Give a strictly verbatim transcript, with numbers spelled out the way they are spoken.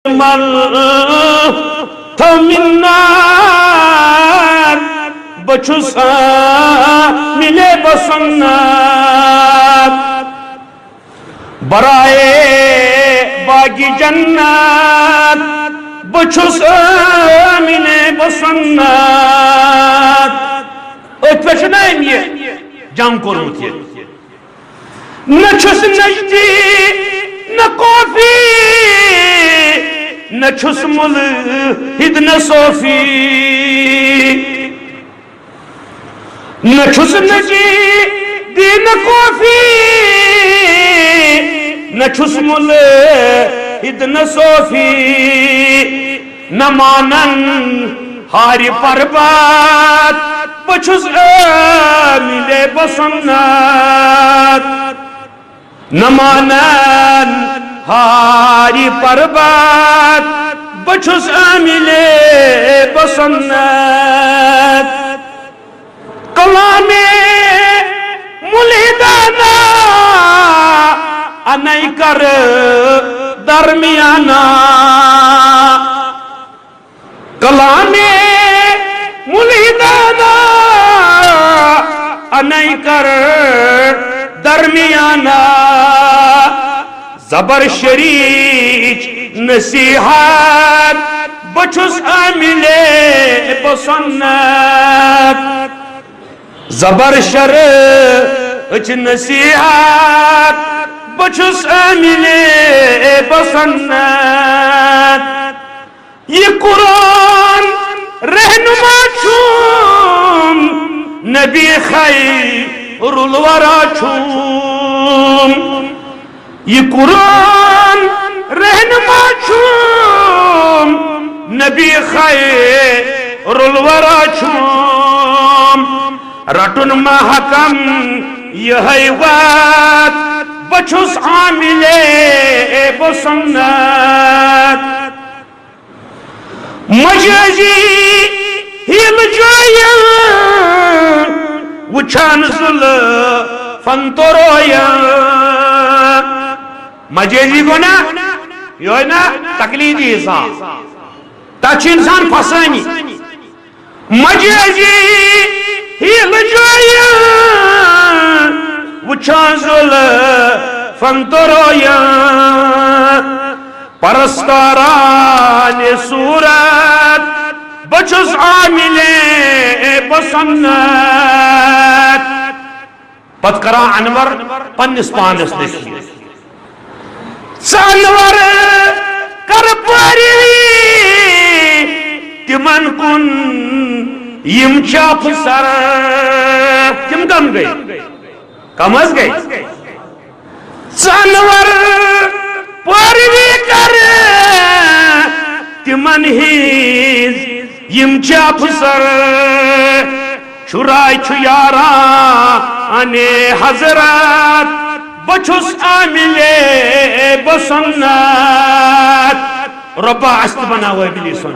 مل تھو منت، بہٕ چھُس عاملِ بسنت۔ برائے باغِ جنت، بہٕ چھُس عاملِ بسنت۔ أتھۍ پٮ۪ٹھ چھُنہ أمۍ یہِ جنگ کوٚرمُت یہِ۔ نہ چھُس نجدی، نہ کوفی، نہ چھُس ملحد، نہ صوفی۔ نہ چھُس نجدی، نہ کوفی، نہ چھُس ملحد، نہ صوفی۔ نہ مانن ہارِ پربت، بہٕ چھُس عاملِ بسنت۔ نہ مانن ہارِ پربت، بہٕ چھُس عاملِ بسنت۔ کلامِ ملحدانہ انے کر درمیانہ۔ کلامِ ملحدانہ انے کر درمیانہ۔ زبر شریچ نصیحت، بہٕ چھُس عاملِ بسنت۔ زبر شرچ نصیحت، بہٕ چھُس عاملِ بسنت۔ یہِ قرآن رہنما چھُم، نبی خیر الورا چھُم۔ یہِ قرآن رہنما چھُم، نبی خیر الورا چھُم۔ رٹُن محکم یہے وات، بہٕ چھُس عاملِ بسنت۔ مجازی حیلہٕ جویاں، وٕچھان زُلفن ترویاں۔ مجازی گوٚو نا، یہِ ہوے نا تقلیدی حساب۔ تتھ چھُ انسان پھسٲنی۔ مجازی حیلہٕ جویاں، وٕچھان زُلفن ترویاں۔ پرستارانِ صورت، بہٕ چھُس عاملِ بسنت۔ پتہٕ کران انور پننِس پانس نصیحت۔ ژٕ انور کر پیروی تِمن کُن، یِم چھِ افسر۔ تِم کم گٔے؟ کم حظ گٔے؟ ژٕ انور پیروی کر تِمن ہٕنٛز، یِم چھِ افسر۔ شُراے چھُ یارانِ حضرت، بہٕ چھُس عاملِ بسنت۔ رۄبا، اَسہِ تہِ بناو ابلیٖسن۔